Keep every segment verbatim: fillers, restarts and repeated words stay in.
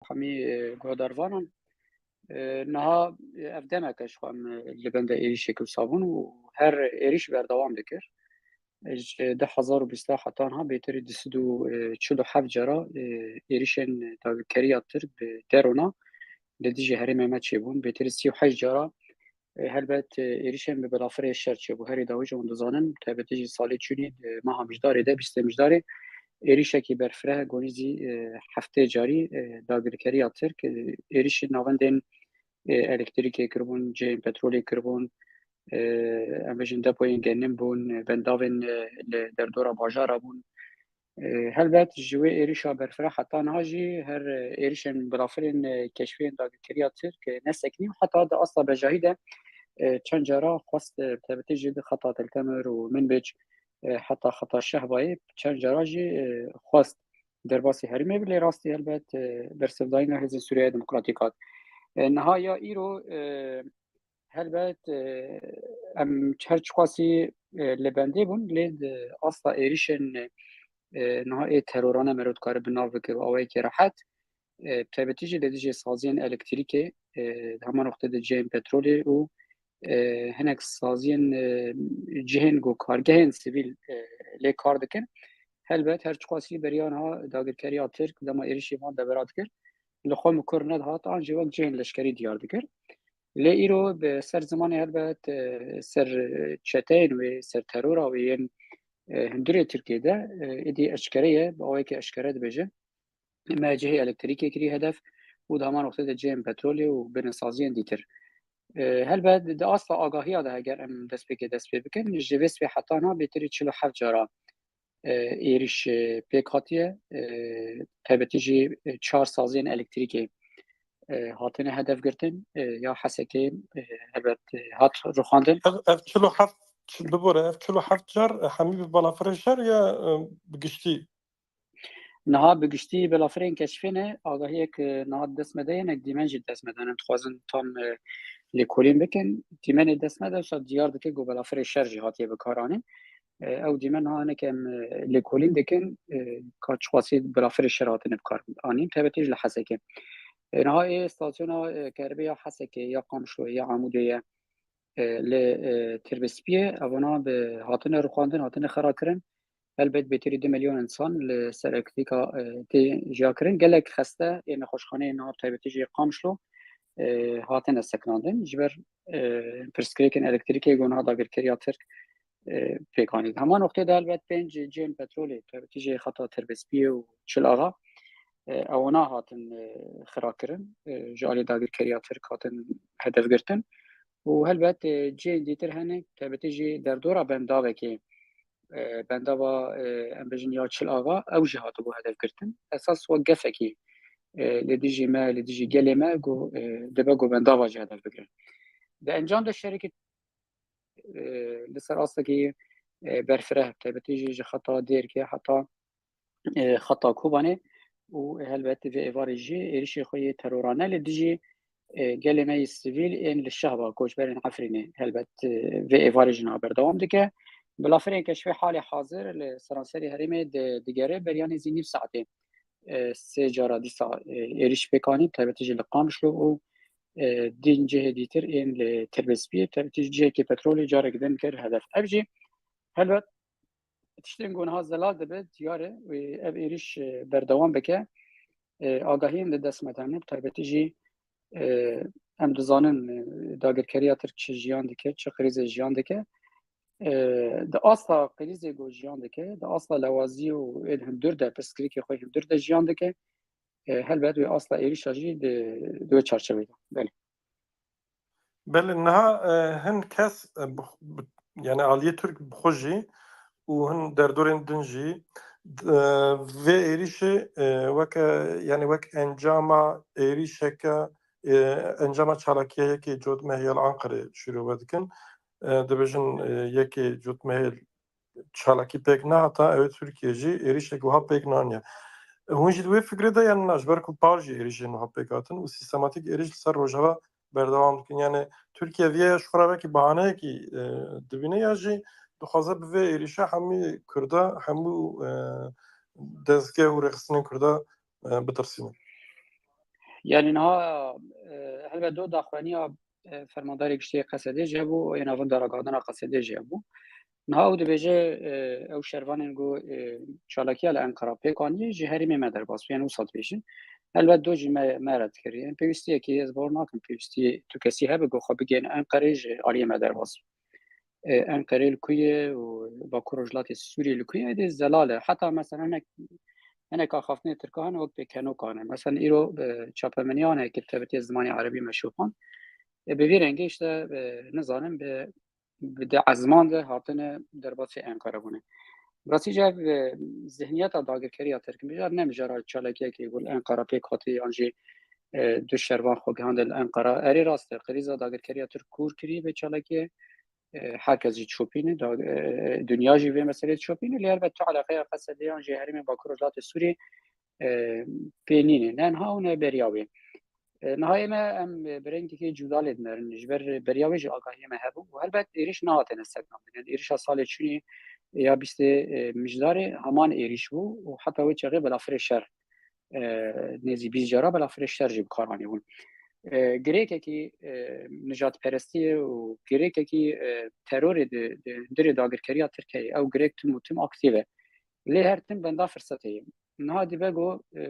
hemî, e, guhdarvanan. E, niha, e, ev demeke ji xwe em, e, li benda êrîşeke wisa bûn û her êrîş berdewam dikir. Ji du hezar û bîst heta niha bêtir du sed û çil û heft cara, e, êrîşên dagirkeriya Tirk bi derona li dijî herêmê me çêbûn. Bêtir sî û heşt cara, e, helbet, e, êrîşên bi bilafirê şer çêbû. Herî dawî jî hûn dizanin, taybetî jî salê çûnî, e, meha Mijdarê de, bîstê Mijdarê, êrîşekî berfireh gonî zî, e, heftê carî, e, dagirkeriya Tirk, e, êrîşên navendên, e, elektrîkê kiribûn, cihên petrolê kiribûn, e, em bêjin depoyên genim bûn, e, bendavên, e, li derdora bajara bûn. E, helbet ji wê êrîşa berfireh heta niha jî her, e, êrîşên bilafirên, e, keşfiyên dagirkeriya Tirk, e, nesekinî û heta di asta bejahî de, e, çend cara xwest, e, taybetî jî di xeta Teltemir û Minbic, e, heta xeta Şehbayê çend cara jî, e, xwest derbasî herêmê bi, lê rastî helbet, e, bersivdayîna Hêzên Sûriyeya Demokratîk hat. E, niha ya îro, e, helbet, e, em her çiqasî, e, li bendê bûn, lê di asta êrîşên, e, niha ê terorane meriv dikare bi nav bike bi awayekî rehet, e, bi taybetî jî li dijî saziyên elektrîkê, e, di heman wextê de cihên petrolê û, e, hinek saziyên, e, cihên ku kargehên sivîl, e, lê kar dikin. Helbet her çiqasî beriya niha dagirkeriya Tirk dema êrîşî van devera dikir, li xwe mikur nedihat an jî wek cihên leşkerî diyar dikir. Lê îro bi ser zimanê helbet, e, ser çeteyên wê, ser terora wê yên, e, hundirê Tirkiyê de, e, êdî eşkere ye, bi awayekî eşkere dibêje. Me cihê elektrîkê kirî hedef û di heman wextê de cihên petrolê û binesaziyên dîtir. E, helbet di asta agahiya de heger em destpêkê dest pê bikin, ji vê sibê heta niha bêtirî çil û heft cara, e, êrîş, e, pêk hatiye. E, taybetî jî, e, çar saziyên elektrîkê, e, hatine hedef girtin, e, ya Hesekê, e, helbet, e, hat rûxandin. Ev, ev çil û heft, çi-, bibore, ev çil û heft car, e, hemî bi balafirê şer ya, e, bi giştî? Niha bi giştî belafirên keşfê ne, agahiyek, e, niha dest me de ye, nek dîmen jî dest me de ne. Em dixwazin tam, e, lêkolîn bikin. Dîmenê dest me de wisa diyar dike ku belafirê şer jî hatiye bikaranîn. E, ew dîmen niha hinek em, e, lêkolîn dikin, e, ka çiqasî belafirê şer hatine bikaranîn. Taybetî jî li Hesekê. E, niha ê stasyona, e, kerbê ya Hesekê, ya Qamişloyê, ya Amûdê ye, e, li, e, Tirbespiyê, evana bi hatine rûxandin, hatine xira kirin. Helbet bêtirî du milyon însan li ser elektrîka, e, tê jiya kirin. Gelek xeste ê nexweşxaneyê niha bi taybetî jî Qamişlo, e, hatine sekinandin. Ji ber, e, pirsgirêkên elektrîkê ku niha dagirkeriya Tirk, e, pêk anî. Heman wextê de helbet pênc cihên petrolê, taybetî jî xeta Tirbespiyê û Çil Axa, e, ewana hatin, e, xira kirin, e, ji alî dagirkeriya Tirk hatin hedef girtin. Û helbet, e, cihên dîtir hene, taybetî jî derdora bendavekê, e, bendava, e, em bêjin ya Çil Axa, ew jî hatibû hedef girtin. Esas wek gefekî, e, li dijî me, li dijî gelê me, ku, e, dibe ku bendava jî hedef bigirin. Di encam de şerekî, e, li ser astekî, e, berfireh, taybetî jî ji xeta Dêrkê heta, e, xeta Kobanê û helbet vê êvarê jî êrişê xwe yê terorane li dijî, e, gelê me yê sivîl ên li Şehba, koçberên Efrînê, helbet, e, vê êvarê jî niha berdewam dike. Bilafirên keşfê halê hazir li seranserê herêmê di-, digere, beriya nêzî nîv saetê, e, sê cara dîsa, e, êrîş pêk anî, taybetî jî li Qamişlo û, e, din cihê dîtir ên li Tirbespiyê, taybetî jî cihekî petrolê carek din kir hedef. Ev jî helbet tiştên ku niha zelal dibe, diyar e, wê ev êrîş, e, berdewam bike. E, agahiyên di dest me de ne, bi taybetî jî, e, em dizanin, e, dagirkeriya Tirk çi jiyan dike, çi krîzê jiyan dike. E, di asta krîzê ku jiyan dike, di asta lewazî û ên hundir de, pirsgirêkê xwe hundir de jiyan dike. E, helbet wê asta êrîşa jî di, di wê çarçevê de. Belê. Belê, niha, e, hin kes, e, bi xu-, bi, yani aliyê Tirk bi xwe jî û hin derdorên din jî, d-, e, vê êrîşê, e, weke, yani wek encama êrîşeke, e, encama çalakiyê yekê cotmehê ya li Anqerê şîrove dikin. E, dibêjin, e, yekê cotmehê çalakî pêk nehata, ew ê Tirkiye jî êrîşek wiha pêk naniye. Hûn jî di wê fikrê de yan na, ji ber ku par jî êrîşên wiha pêk hatin û sîstematîk êrîş li ser Rojava berdewam dikin. Yani Tirkiye viyaya ji xwe re wekî bahaneyekî, e, dibîne ya jî dixwaze bi vê êrîşe hemî Kurda, hemû, e, dezgeh û rêxistinên Kurda, e, bitirsîne. Yani niha, e, helbet do daxwaniya, e, fermandarê giştî yê Qesedê jî hebû, yê navenda ragihandina Qesedê jî hebû. Niha ew dibêje, e, ew şervanên ku, e, çalakiya li Enqera pêk anî ji herêmê me derbas bû, yani wisa dibêjin. Helbet do jî me, me red kiriye. Pêwîstiyekî ez bawer nakim, pêwîstiyê tu kesî hebe ku xwe bigihîne Enqerê ji aliyê me derbas bû. E, Enqerê li ku ye û Bakur Rojhilatê Sûriyê li ku ye, êdî zelal e. Heta mesela hinek, hinek axaftinê Tirkan hene wek pêkenokan e. Mesela îro, e, çapemeniyan heye ki bi taybetî zimanê erebî meşûxan. E, bi vî rengê işte, e, nizanim bi, bi di ezman de hatine derbasî Enqere bûne. Bi rastî jî ev, e, zihniyeta dagirkeriya Tirk, mijar ne mijara çalakiyekê ku li Enqera pêk hatî yan jî, e, du şervan xwe gihande li Enqera. Erê rast e, krîza dagirkeriya Tirk kûr kirî vê çalakiyê. E, herkes jî dişopîne, da, e, dinya jî vê meseleyê dişopîne. Lê helbet tu eleqeya Qesedê yan jî herêmên Bakur Rojhilatê Sûriyê, e, pê nîne. Ne niha û ne beriya wê. E, niha ême em, e, bi rengekî cuda lê dinerin. Ji ber beriya wê jî agahiyê me hebû. Û helbet êrîş nehatine sekinandin. Yani êrîşa salê çûnî ya bîstê, e, Mijdarê heman êrîş bû û heta wê çaxê belafirê şer, e, nêzî bîst cara belafirê şer jî bi kar anîbûn. E, girêkekî, e, nijadperestiyê û girêkekî, e, terorê di, di hundirê dagirkeriya Tirk heye. Ew girêk tim û tim aktîf e. Lê her tim benda firsetê ye. Niha dibe ku, e,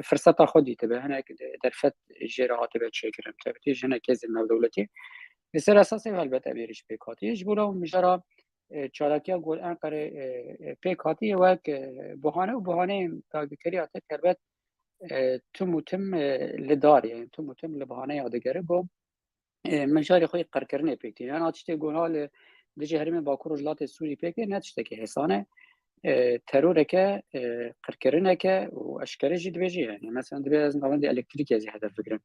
firseta xwe dîtibe. Hinek de-, derfet jê re hatibe çêkirin. Taybetî ji hinek hêzên navdewletî. Li ser esasê helbet ev êrîş pêk hatiye. Ji bo re mijara, e, çalakiya gor Enqerê, e, e, pêk hatiye wek, e, buhane û buhaneyên dagirkeriya Tirk helbet, e, tim û tim, e, li dar ye. Tim û tim li bahaneya digere ku, e, mijarê xwe yê qirkirinê pêk tê. Yani tiştê ku niha li dijî herêmên Bakur Rojhilatê Sûrî pêk tê, ne tiştekî hêsan e. E, teroreke, e, qirkirineke û eşkere jî dibêjî yani. Mesela dibê ez navendê elektrîkê ez ê hedef bigirim.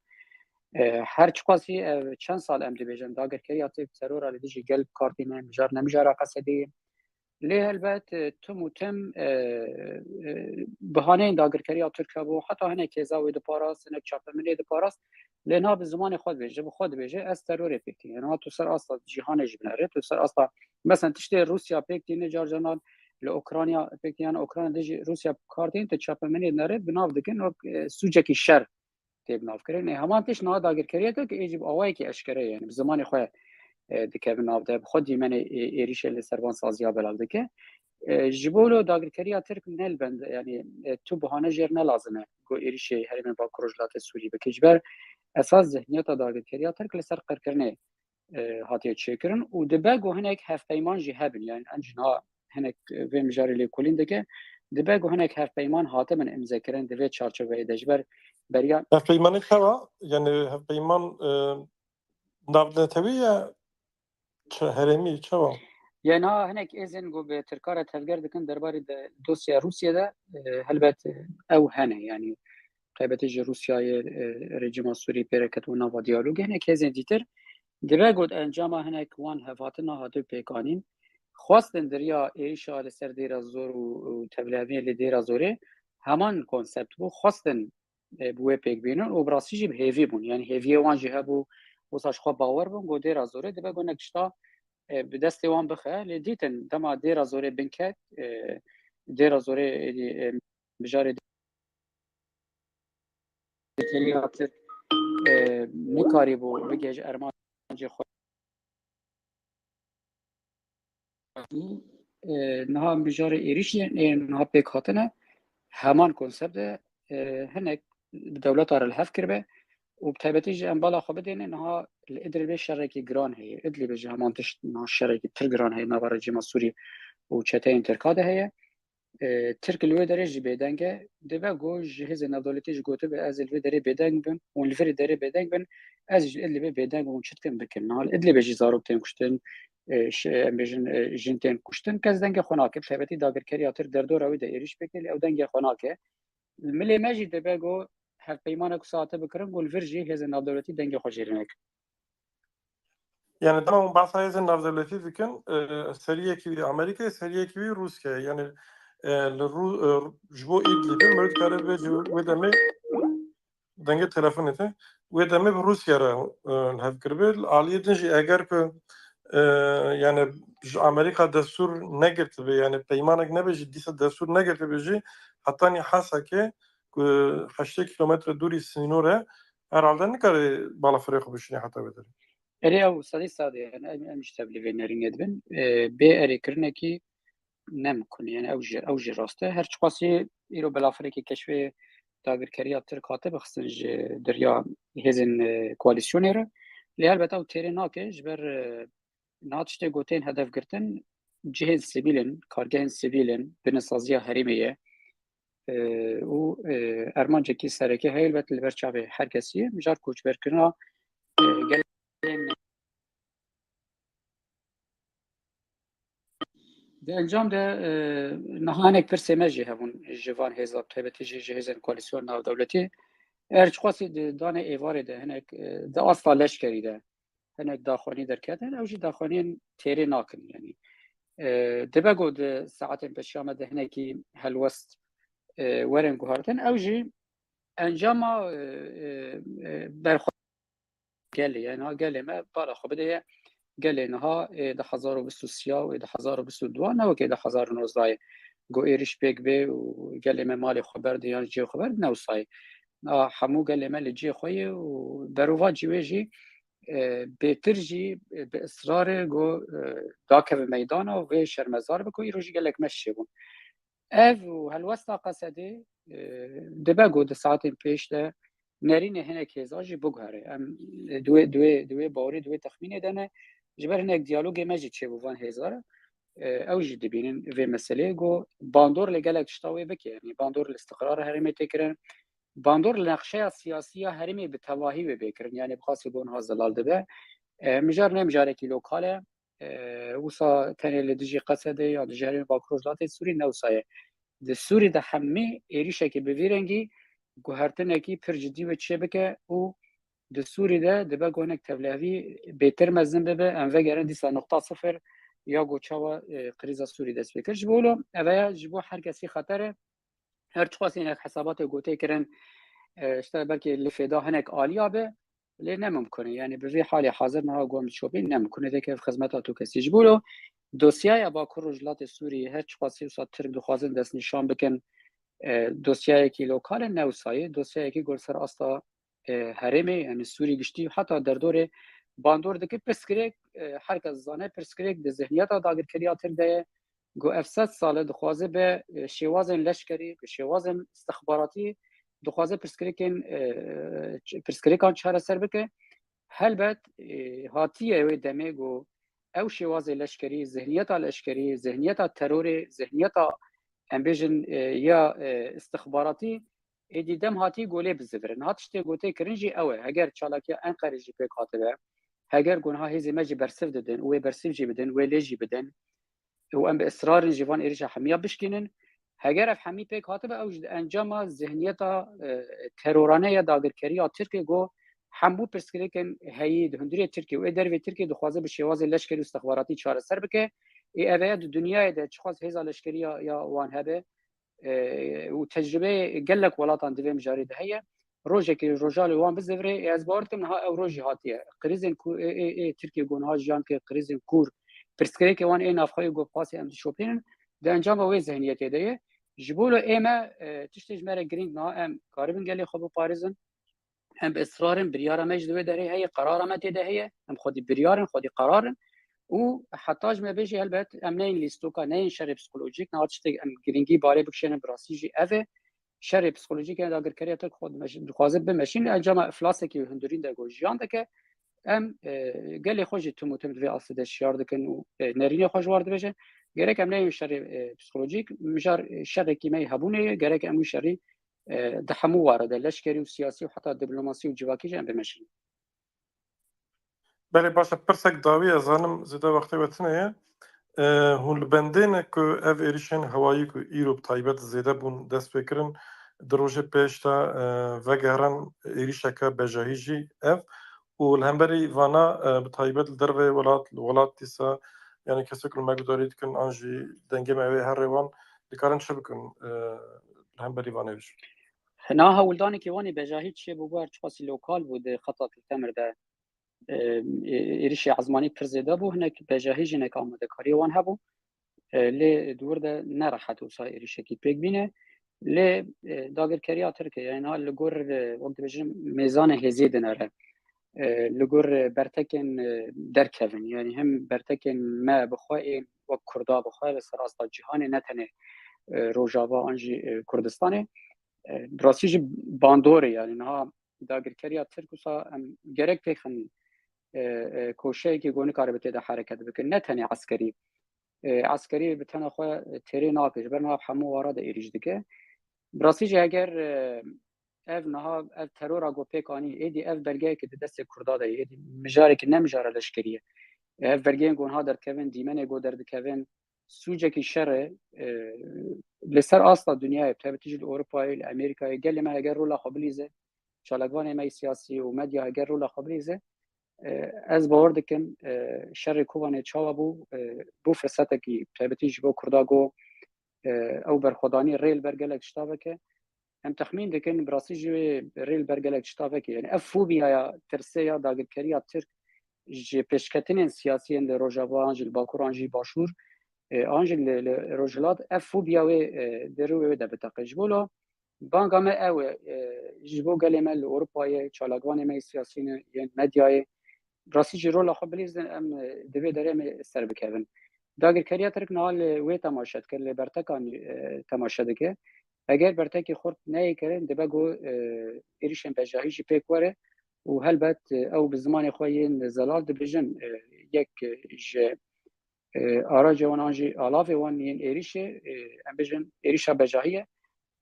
E, her çiqasî ev çend sal em dibêjin, dagirkeriya Tirk terora li dijî gel bi kar tîne, mijar ne mijara Qesedê ye. Lê helbet, e, tim û tim, e, e, bihaneyên dagirkeriya Tirk hebû, heta hinek hêza wê diparast, hinek çapemeniyê diparast, lê niha bi zimanê xwe dibêje, bi xwe dibêje, ez terorê pêk tînim. Niha tu ser asta cîhanê jî binere, tu ser asta, mesela tiştê Rûsya pêk tîne, car caran li Ukrayna pêk tîne, yani Ukrayna dijî Rûsya bi kar tîne, tu çapemeniyê dinere, bi nav dikin, wek, e, sûcekî şer tê bi nav kirin. Ê, heman tişt niha dagirkeriya Tirk ê jî bi awayekî eşkere ye, yani bi zimanê xwe, e, dikeve nav de, bi xwe dîmenê, e, êrîşê li ser van saziya belav dike. E, ji bo lo dagirkeriya Tirk ne li bend, yani, e, tu buhane jêr ne lazim e ku êrîşê herêmên Bakur Rojhilatê Sûrî bike. Ji ber esas zihniyeta dagirkeriya Tirk li ser qirkirinê, e, hatiye çêkirin û dibe ku hinek hevpeyman jî hebin. Yani em jî niha hinek vê mijarê lêkolîn dike, dibe ku hinek hevpeyman hatibin imzekirin di vê çarçoveyê de. Ji ber beriya Hevpeymanê çawa? Yani hevpeyman, e, navnetewî ya çi, herêmî çawa? Yani ha hinek êzên ku bi Tirka re tevger dikin derbarê de dosya Rûsya de, e, helbet, e, ew hene. Yani taybetî ji Rûsyayê, e, rejîma Sûrî pê re ketibû nava diyalogê. Hinek hêzên dîtir dibe got encama hinek wan hevhatina hatibû pêkanîn. Xwestin di riya êrîşa li ser Dêra Zor û, û tevliheviyê li Dêra Zorê heman konsept bû. Xwestin, e, bi wê pêk bînin û bi rastî jî bi hêvî bûn. Yani hêviyê wan jî hebû, wisa ji xwe bawer bûn, got Dêra Zorê dibe got nek tişta, e, bi destê wan bixe. Lê dîtin dema Dêra Zorê binket, e, Dêra Zorê, e, mijarê dagirkeriya Tirk, e, nikarîbû bigihêje armancê xwe. E, niha mijarê êrîşê, e, niha pêk hatine, heman konsept e, e, hinek bi dewleta re li hev kiribe û bi taybetî jî em bala xwe bidêne, niha li Idlibê şerekî giran heye. Idlibê jî heman tişt niha şerekî pir giran heye nava rejîma Sûrî û çeteyên Tirka de heye. E, Tirk li wê derê jî bêdeng e. Dibe ku ji hêzên navdewletî jî gotibe, ez ê li vê derê bêdeng bim û li virê derê bêdeng bin, ez jî li Idlibê bêdeng bim û çi dikin bikin. Niha li Idlibê jî zarok tên kuştin, e, ş-, em bêjin, e, jin tên kuştin. Kes dengê xwe nake. Bi taybetî dagirkeriya Tirk derdora wê de êrîş pêk tê, lê ew dengê xwe nake. Li milê me jî dibe ku hevpeymanek wisa hate bikirin, ku li vir jî hêzên navdewletî dengê xwe jêrî nekin. Yani dema hûn behsa hêzên navdewletî dikin, e, seriyekî wî Amerîkayê, seriyekî wî Rûsyayê. Yani, e, li Rû-, e, ji bo Îdlibê, merî dikare bê ji wê demê dengê telefonê te, wê demê bi Rûsya re, e, li hev kiribe. Li aliyê din jî eger ku, e, yani ji Amerîka destûr negirtibe, yani peymanek nebe jî, dîsa destûr negirtibe jî, hetanî Hesakê e, heştê kîlometre dûrî sînor e, herhalde nikare balafirê xwe bişîne heta wê derê. Erê, ew sedî sedê, yani em, em ji tevlî vê nerînê dibin. E, bê erêkirinekî ne mimkun e, yani ew jî, ew jî rast e. Her çiqasî îro belafirekî keşfê dagirkeriya Tirk hate bixistin ji derya hêzên, e, koalîsyonê re. Lê helbet ew têrê nake, ji ber, e, niha tiştê gotên hedef girtin, cihên sivîl in, kargehên sivîl in, binêsaziya herêmê ye. E, û, e, ermancekî sereke heye, helbet li ber çavê her kesî ye. Mijar koçberkirina, e, gelên Di encam de, e, niha hinek pirsê me jî hebûn ji van hêza, taybetî jî ji hêzên koalîsyon navdewletî. Her çiqasî di danê êvarê de hinek, e, di asta leşkerî de hinek daxuyanî derketin, ew jî daxuyaniyên têrê nakin. Yanî, e, dibe ku di saetên pêşiya me de hinekî helwest, e, werin guhartin, ew jî encama, e, e, e, berxwe gelê, yani ha gelê me bala xwe bideye gelê niha, ê du hezar û bîst û sê û ê du hezar û bîst û du, ne wekê du hezar û nozdeh ku êrîş pêk bê û gelê me malê xwe berde yan cihê xwe berde, ne wisa ye. A, hemû gelê me li cihê xwe ye û berovajî wê jî, e, bêtir jî, e, bi israrê ku, e, dakeve meydana û vê şermezar be ku îro jî gelek me şişê bûn. Ev û helwesta Qesedê, e, dibe ku di saetên pêş de nerînê hinek hêza jî biguhere. Em, e, di wê, di wê, di wê bawerê, di wê texmînê de ne, ji ber hinek diyalogê me jî çêbû van hêza re. E, ew jî dibînin vê meseleyê ku bandor li gelek tişta wê bike. Yanî bandor li istiqrara herêmê tê kirin, bandor li nexşeya siyasî ya herêmê bi tevahî wê bê kirin. Yanî bi qasî ku niha zelal dibe. E, mijar ne mijarekî lokal e. E, wisa tenê li dijî Qesedê ya dijî herêmê Bakur Rojhilatê Sûrî ne wisa ye. Di Sûrî de hemî êrîşekî bi vî rengî guhertinekî pir cidî wê çêbike û di Sûrî de dibe ku hinek tevlihevî bêtir mezin bibe, em vegerin dîsa nuqta sifir ya ku çawa, e, krîza Sûrî dest pê kir. Ji bo wilo, ev ya ji bo her kesî xeter e. Her çiqasî hinek hesabatê ku tê kirin, e, işte belkî li fêda hinek aliya be, lê ne mimkun e. Yani bi vî halê hazir niha ku em dişopîn ne mimkun e, veke ev xizmeta tu kesî. Ji bo wilo dosyaya Bakur Rojhilatê Sûriyê her çiqasî wisa Tirk dixwazin destnîşan bikin, e, dosyayekî lokal e, ne wisa ye. Dosyayekî ku li ser asta, e, herêmê, yani Sûrî giştî, heta derdorê bandor dike. Pirsgirêk, e, her kes dizane, pirsgirêk di zihniyeta dagirkeriya Tirk de ye. Ku ev sed sal e dixwaze bi, e, şêwazên leşkerî, bi şêwazên istixbaratî dixwaze pirsgirêkên, e, ç-, pirsgirêkan çareser bike. Helbet, e, hatiye wê demê ku ew şêwazê leşkerî, zihniyeta leşkerî, zihniyeta terorê, zihniyeta, em bêjin, e, ya, e, istixbaratî, êdî dem hatî ku lê bizivirin. Niha tiştê ku tê kirin jî ew e. Heger çalakiya Enqerê jî pêk hatibe, heger ku niha hêzê me jî bersiv didin û wê bersiv jî bidin, wê lê jî bidin, û em bi israrin ji van êrişa hemiya bişkînin. Heger ev hemî pêk hatibe, ew ji encama zihniyeta, e, terorane ya dagirkeriya Tirkê ku hemû pirsgirêkên heyî di hundirê Tirkê û ê dervê Tirkê dixwaze bi şêwazê leşkerî û istixbaratî çareser bike. Ê ev ya di dinyayê de çiqas hêza leşkerî ya, ya wan hebe, e, û tecrubeyê gelek welatan di vê mijarê de heye. Rojekê rojal wan bizivire, ê ez bawer dikim niha ew roj jî hatiye. Krîzên ku ê, ê, ê Tirkiyê ku niha jiyan ke krîzên kûr, pirsgirêkê wan ê navxweyê ku qasî em dişopînin, di encama wê zihniyetê de ye. Ji bo lo ê me, e, tiştê ji me re girîng niha em karibin gelê xwe biparêzin. Em bi israr in, biryara me jî di wê derê heye, qerara me tê de heye. Em xwedî biryar in, xwedî qerar in. Û heta ji me bêjî helbet em neyên lîstoka, neyên şerê psîkolojîk, niha tiştek em girîngî balê bikişênin bi rastî jî ev e. Şerê psîkolojîk ya dagirkeriya Tirk xwe dimeş-, dixwaze bimeşîn, encama iflasekî hundirîn de ku jiyan dike. Em, e, gelê xwe jî tim û tim di vê astê de şiyar dikin û, e, nerînê xwe ji war dibêje. Gerek em neyên şerê, e, psîkolojîk, mijar, e, şerekî me yê hebûnê ye, gerek em wî şerî, e, di hemû ware de, leşkerî û siyasî û heta diplomasî û civakî jî em bimeşin. Belê, baş e, pirsek dawî, ez zanim zêde wextê we tune ye. E, hûn li bendê ne ku ev êrişên hewayî ku îro bi taybet zêde bûn dest pê kirin, di rojê pêş de, e, vegerin êrişeke bejahî jî ev û li hemberî vana, e, bi taybet li derveyê welat, li welat dîsa, yani kesek li me guhdarî dikin an jî dengê me wê herê wan, dikarin çi bikin, e, li hemberî van êrişê? Niha hewldanekî wan ê bejahî çêbû, bû her çiqasî lokal bû di xeta Til Temir de. E, ê-, êrişê ezmanî pir zêde bû, hinek bejahî jî hinek amadekariyê wan hebû. E, lê di wir de ne rehet wisa êrişekî pêk bîne. Lê e, dagirkeriya Tirk e, yani ha li gor e, wek dibêjin mêzanê hêzê dinere. E, li gor e, bertekên e, derkevin, yani hem bertekên me bi xwe ên wek Kurda bi xwe li ser asta cîhanê, ne tenê e, Rojava an jî e, Kurdistanê. E, bi rastî jî bandorê, yani niha dagirkeriya Tirk wisa em gerek pêxin e, e, koşeyekî ku nikaribe tê de hereket bikin, ne tenê eskerî. E, eskerî bi tena xwe têrê nake, ji ber niha hemû wara de êrîş dike. Bi rastî jî heger e, ev niha, ev terora ku pêk anî, êdî ev belgeyekî di destê Kurda de ye, êdî mijarekî ne mijara leşkerî ye. Ev belgeyên ku niha derdikevin, dîmenê ku derdikevin, sûcekî şer e, e, li ser asta dinyayê, bi taybetî jî li Ewropayê, li Amerîkayê, gelê me heger rola xwe bilîze, çalakvanê me yê siyasî û medya heger rola xwe bilîze, e, ez bawer dikim, e, şerê Kobanê çawa bû, e, bû firsetekî, bi taybetî ji bo Kurda ku, e, ew berxwedanî rê li ber gelek tişta veke. Em texmîn dikin, bi rastî jî wê rê li ber gelek tişta veke. Yani ev fobiyaya, tirsê ya dagirkeriya Tirk ji pêşketinên siyasî yên li Rojava an jî li Bakur an jî Başûr, e, an jî li, li Rojhilat, ev fobiya wê e, di rûyê wê de biteqe. Ji bo lo banga me ew e, e, ji bo gelê me li Ewropayê, çalakvanê me yê siyasî ne, yên medyayê, rastî jî rola xwe bilîzin, em e, di vê derê em ê ser bikevin. Dagirkeriya Tirk niha li wê temaşe dike, li bertekan e, temaşe dike. Eger bertekî xurt neyê kirin, dibe ku e, êrîşên bejahî jî pêk were û helbet e, ew bi zimanê xwe yên zelal dibêjin, e, yek e, ji e, araca wan an jî alavê wan yên êrîşê, e, em bêjin êrîşa bejahî ye.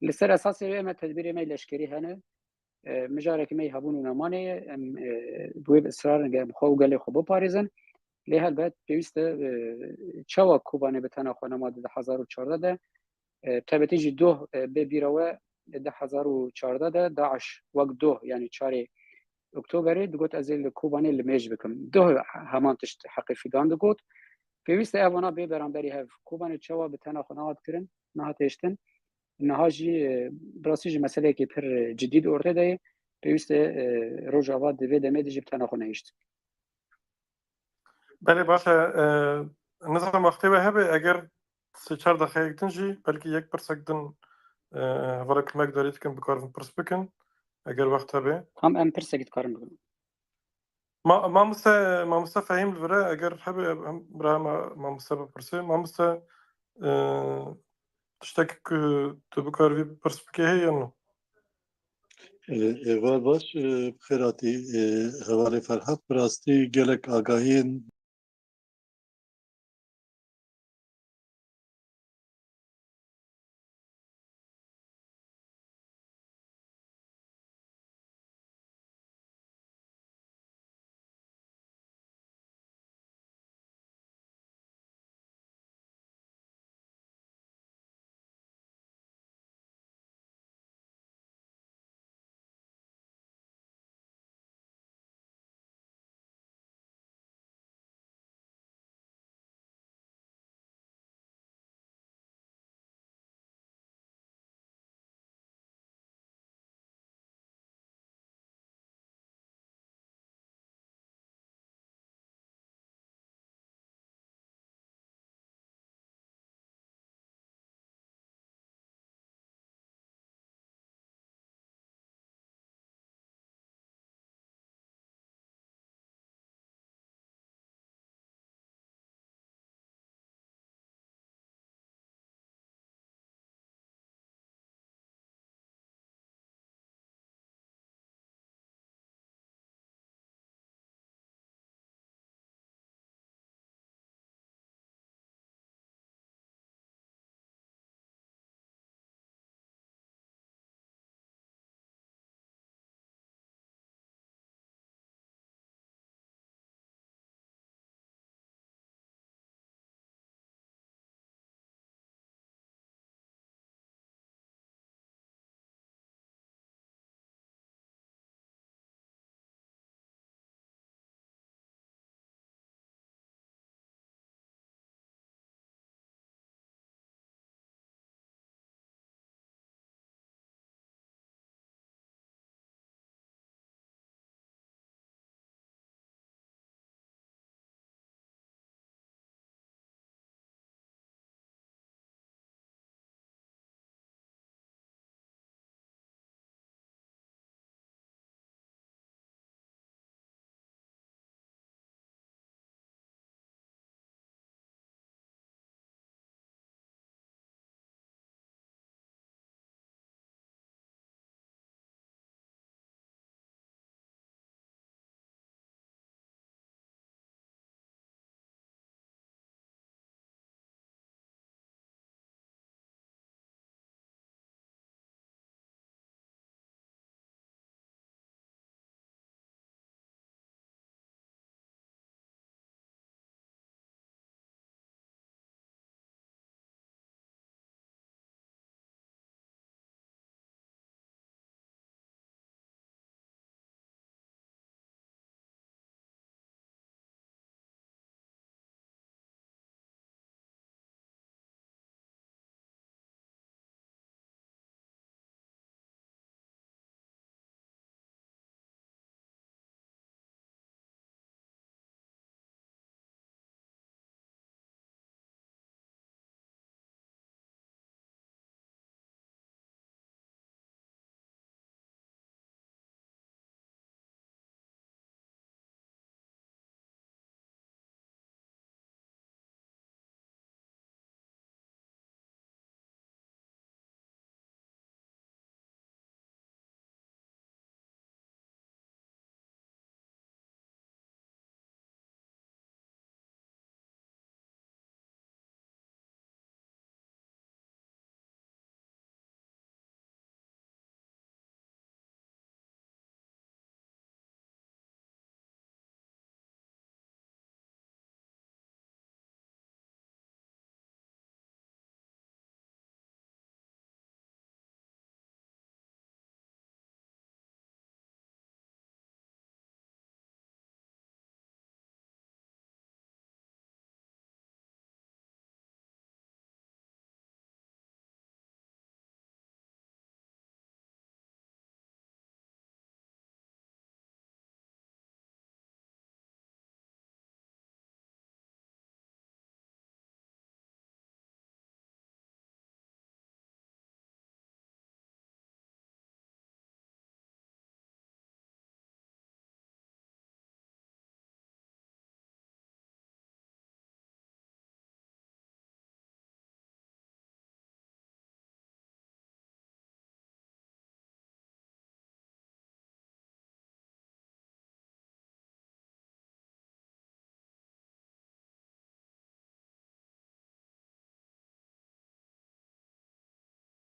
Li ser esasê wê me tedbîrê me leşkerî hene. E, mijarekî me yê hebûn û nemanê ye. Em e, bi wê bi israr in, em xwe û gelê xwe biparêzin. Lê helbet pêwîst e, e, çawa Kobanê bi tena xwe nema di du hezar û çardeh de, e, taybetî jî doh e, bê bîra we di du hezar û çardeh de DAIŞ wek doh, yani çarê Oktoberê digot, ez ê li Kobanê limêj bikim. Doh heman tişt heqê fîdan digot. Pêwîst e ev wana bê beramberî hev. Kobanê çawa bi tena xwe nehat kirin, nehat hêştin. Niha jî e, bi rastî jî meseleyekî pir cidî di ortê de ye. Pêwîst e, e, Rojava di vê demê de jî bi tena xwe nehişt. Belê, baş e. E, nizanim wextê we hebe, eger sê çar deqeyek din jî, belkî yek pirsek din e, hevalek me guhdarî dikin, bikaribin pirs bikin, eger wext hebe. Tam em pirsekî dikarin bikin. Ma, mamoste, mamoste Fehîm li vir e, eger hebe em bira ma, mamoste bipirse. Mamoste, e, tiştek ku tu bikaribî pirs bikê heye yan na? Êvar baş, e, bi xêr hatî, e, hevalê Ferhat. Bi rastî gelek agahiyên